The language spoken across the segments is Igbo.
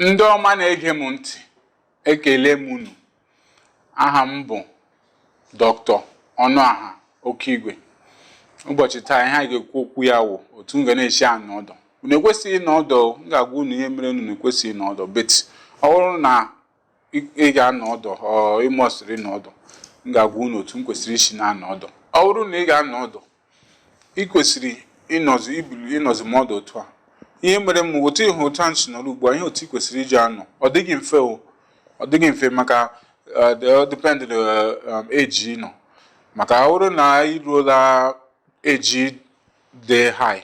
Ndị ọma na-ege m ntị, ekele m unu. Aha m bụ Dr. Ọnụaha Okigwe. Ụbọchị taa, ihe anyị ga-ekwu okwu ya wụ otu m ga na-esi anọ ọdụ. Unu ekwesịghị ịnọ ọdụ. M ga-agwa unu ihe mere unu ekwesịghị ịnọ ọdụ, but ọ bụrụ na ị ga-anọ ọdụ, ọ ịmọsịrị ịnọ ọdụ, m ga-agwa unu otu m kwesịrị isi na-anọ ọdụ. Ọ bụrụ na ị ga-anọ ọdụ, ị kwesịrị ịnọzi ibili ịnọzi m ọdụ otu a. Ihe mere m otu ịhụ otu a si nọrọ ugbu a, ihe otu ị kwesịrị iji anọ, ọ dịghị mfe o, ọ dịghị mfe, maka ọ depend age ị nọ. Maka ọ bụrụ na ị ruola age dị high,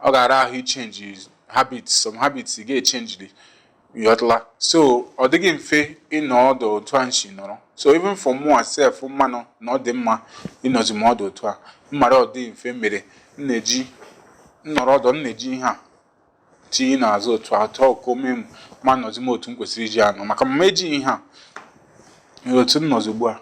ọ ga-ara ahụ ichange habits. Some habits ị ga-echange, ịghọtala? So ọ dịghị mfe ịnọ ọdụ otu a nsi nọrọ. So even for mụa sef, mmanụ na ọ dị mma ịnọzi m ọdụ otu a mmara, ọ dị mfe mere m na-eji nnọrọ ọdụ. M na-eji ihe a tinye n'azụ otu a tọọ ka ome m ma nọzi m otu m kwesịrị iji anọ, maka m eji ihe a otu m nọzi ugbu a.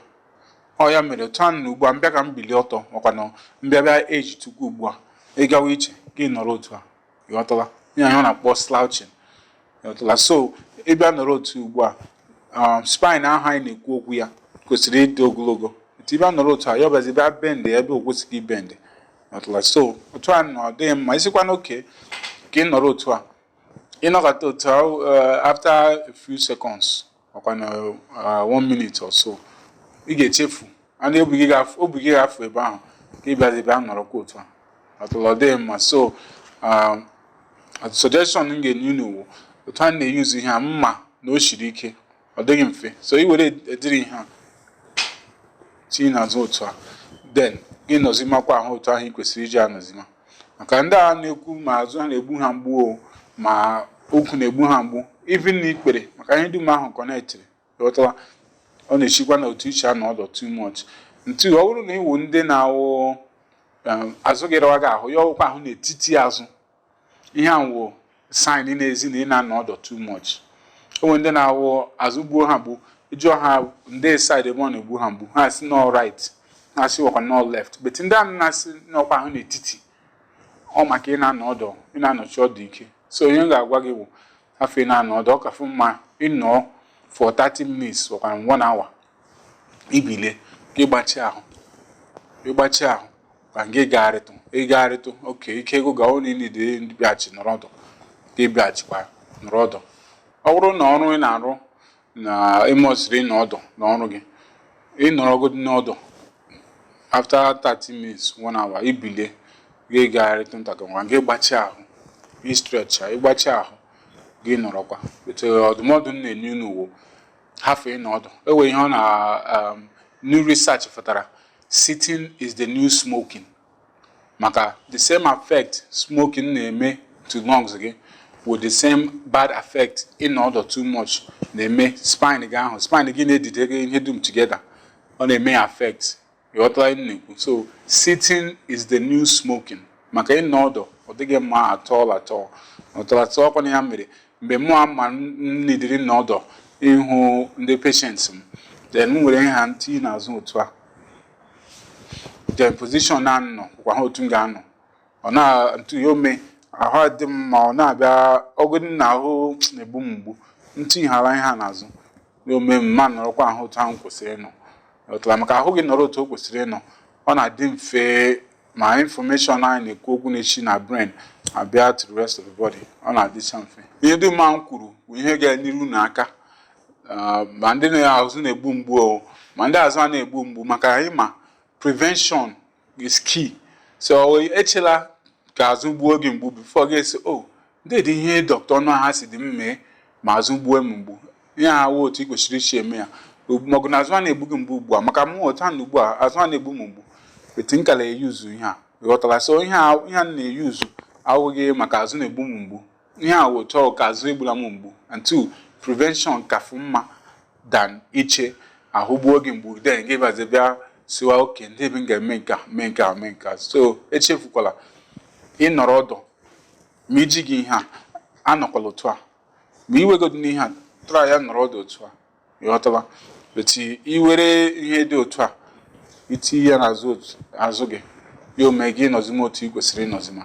Ọ ya mere otu a nọ ugbu a, mbịa ka m bilie ọtọ, makwa na mbịa bịa eji tupu ugbu a ịgawa iche gị nọrọ otu a, ịghọtala ihe ọ na-akpọ slouching, ịghọtala? So ịbịa nọrọ otu ugbu a, spine ahụ anyị na-ekwu okwu ya kwesịrị ịdị ogologo. Etu ịbịa nọrọ otu a, ya ọbịazi bịa bend ebe o kwesịghị ibend, ịghọtala? So otu a nọ ọ dịghị mma. Isikwa n'oke ka ị nọrọ otu a, ịnọkọta otu a, after a few seconds, ọkwa na one minute or so, ị ga-echefu and obi gị ga-afụ ebe ahụ ka ị bịazi bịa nọrọkwa otu a, ịghọtala? Ọ dịghị mma. So suggestion m ga-enye unu wụ otu a na-eyuzu ihe a mma na o siri ike, ọ dịghị mfe. So ị were ediri ihe a tinye n'azụ otu a, then gị nọzimakwa ahụ otu ahụ ị kwesịrị iji anọzima. Maka ndị a na-ekwu ma azụ ha na-egbu ha mgbu o, ma ukwu na-egbu ha mgbu, even na ikpere, maka ihe dum ahụ connectịrị, ghọtara? Ọ na-echikwa na otu iche anọ ọdụ too much. Ntu ọ bụrụ na ịwụ ndị na-awụ azụ gị rawa gị ahụ, ya ọwụkwa ahụ n'etiti azụ, ihe a wụ sign na-ezi na ị na-anọ ọdụ too much. O nwere ndị na-awụ azụ gbuo ha mgbu, ịjụọ ha ndị side ebe ọ na-egbu ha mgbu, ha sị nọ right, ha sị wakwa nọ left, but ndị ahụ na-asị n'ọkwa ahụ n'etiti, ọ maka ị na-anọ ọdụ, ị na-anọchi ọdụ ike. So ihe m ga-agwa gị bụ, afọ ị na-anọ ọdụ, ọ kafụ mma ịnọ for 30 minutes ọkwa 1 hour, ibilie ka ịgbachi ahụ, ịgbachi ahụ ka gị gagharịtụ, ịgagharịtụ oke ike ego ga ọ na ịnide bịaghachi nọrọ ọdụ, ka ịbịaghachikwa nọrọ ọdụ. Ọ bụrụ na ọrụ ị na-arụ na ịmọsiri ịnọ ọdụ n'ọrụ gị, ịnọrọgodi n'ọdụ after 30 minutes, 1 hour, ibilie gị gagharịtụ ntakịrị nwa, gị gbachi ahụ, gị stretch, ịgbachi ahụ, gị nọrọkwa. Etu ọdụmọdụ m na-enye unu wụ hafụ ịnọ ọdụ. Ewe ihe ọ na new research fụtara, sitting is the new smoking, maka the same effect smoking na-eme to lungs gị with the same bad effect ịnọ ọdụ too much na-eme spine gị ahụ. Spine gị na-edide gị ihe dum together, ọ na-eme ya affect, ịghọtara ihe m na-ekwu? So sitting is the new smoking, maka ịnọ ọdụ ọ dịghị mma at all, at all. Ọtara ọkwa ya mere mgbe mụ ama m nidiri nọ ọdụ ịhụ ndị patients m, then m were ha ntị n'azụ otu a, then position a nọ kwa ha otu m ga-anọ, ọ na ntụ ya ome ahụ adị m mma. Ọ na-abịa ọgụdị na ahụ na-egbu m mgbu, ntinyeghala ihe a n'azụ ya ome m ma nọrọkwa ahụ otu ahụ kwesịrị ịnọ, ghọtara? Maka ahụ gị nọrọ otu o kwesịrị ịnọ, ọ na-adị mfe ma information anyị na-ekwu okwu na-esi na brain abịa to the rest of the body, ọ na-adịcha mfe. Ihe dum a m kwuru bụ ihe ga-enyere unu aka, ma ndị na-azụ na-egbu mgbu o, ma ndị azụ a na-egbu mgbu, maka anyị ma prevention is key. So echela ka azụ gbuo gị mgbu before gị esi, "Oh, ndị dị ihe dọkịta ọnụ ha si dị m mee ma azụ gbuo m mgbu." Ihe a wụ otu ị kwesịrị isi eme ya, maọbụ na azụ a na-egbu gị mgbu ugbu a. Maka mụ otu a na ugbu a, azụ a na-egbu m mgbu, etu m kala eyuzu ihe a, ghọtara? So ihe a, ihe a na-eyuzu awụghị maka azụ na-egbu m mgbu. Ihe a wụ otu ọ ka azụ egbula m mgbu. And two, prevention kafụ mma than iche ahụ gbuo gị mgbu, then gị bazi bịa siwa oke ndị ebe m ga-eme nke a, mee nke a, mee nke a. So echefukwala ịnọrọ ọdụ ma iji gị ihe a, anọkwala otu a ma iwegodu n'ihe a tụrụ ya nọrọ ọdụ otu a, ịghọtala? Etu iwere ihe dị otu a itinye ya n'azụ azụ gị, ya ome gị ịnọzima otu ị kwesịrị ịnọzima.